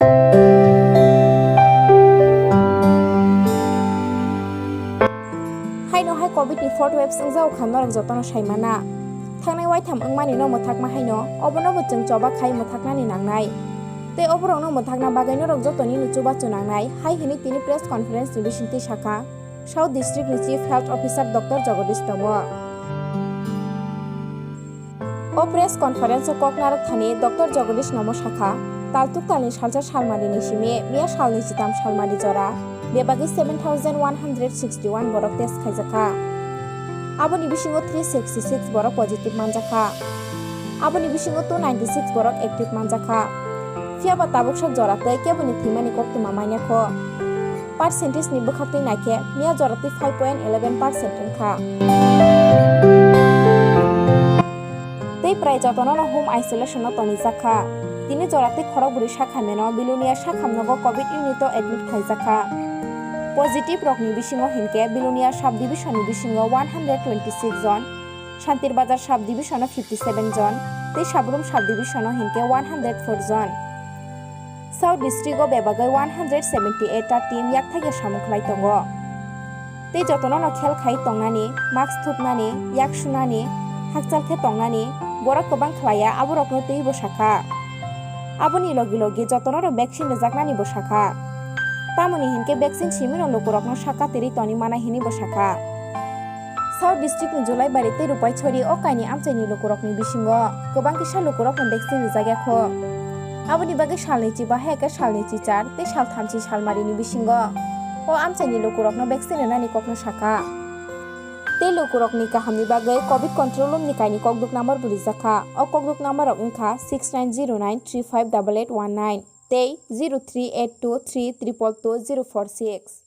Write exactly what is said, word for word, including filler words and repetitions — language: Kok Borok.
Haino hai covid ni fourth wave swngjao kha norok jotono saimana. Thangnai waitham wngmani no mwthakma haino obono bo chwng choba khai mwthaknani nangnai. Tei oborokno mwthakna bagwi norok jotoni no chubachu nangnai hai hinwi tini press conference ni bisingtwi sakha South District ni Chief Health Officer Doctor Jagadish Nomo. O press conference o kok narwk thani Doctor Jagadish Nomo sakha, taltuk talni salsa salmari ni simi miya salni chitam salmari jora bebagwi seven thousand one hundred sixty one borok test khaijakha. Aboni bisingo three sixty six borok positive manjakha. Aboni bisingo two ninety six borok active manjakha. Phiyaba tabuksa jora tei keboni thwimani koktwma mainakho. Percentage ni bwkhaktwi naikhe miya jora twi five point eleven percent wngkha. Tei prai jotono no home isolation no tonijak kha. Tini jora twi khorok bwrwi sakha meno Bilonia sakham nogo covid unit o admit khlaijak kha. Positive rokni bisingo hinkhe Bilonia sub division ni bisingo one hundred twenty six jon, Shantirbazar sub division o fifty seven jon tei Sabrum sub division o hinkhe one hundred four jon. South district o bebagwi one hundred seventy eight ta team yakthagya samung khlai tongo. Tei jotono no khel khai tongnani, mask thupnani, yak sunani, hakchal khe tongnani borok kwbang khlaiya, aborokno teibo sakha. Aboni logi logi jotono no vaccine rwjaknani bo sakha. Tamoni hinkhe vaccine simino lukurokno sakha teri toni mana hini bo sakha. South district ni Julaibari tei Rupaisori o kaini amchaini lukurokni bisingo kwbang kisa lukurokno vaccine rwjakya kho. Aboni bagwi salni chiba hai khe salni chichar tei sal thamchi salmarini bisingo o amchaini lukurokno vaccine rwnani kokno sakha. Tei lukurokni kahamni bagwi covid control room ni kaini kokduk number bo rijak kha. O kokduk number rok wngkha six nine zero nine three five double eight one nine tei zero three eight two three triple two zero four six.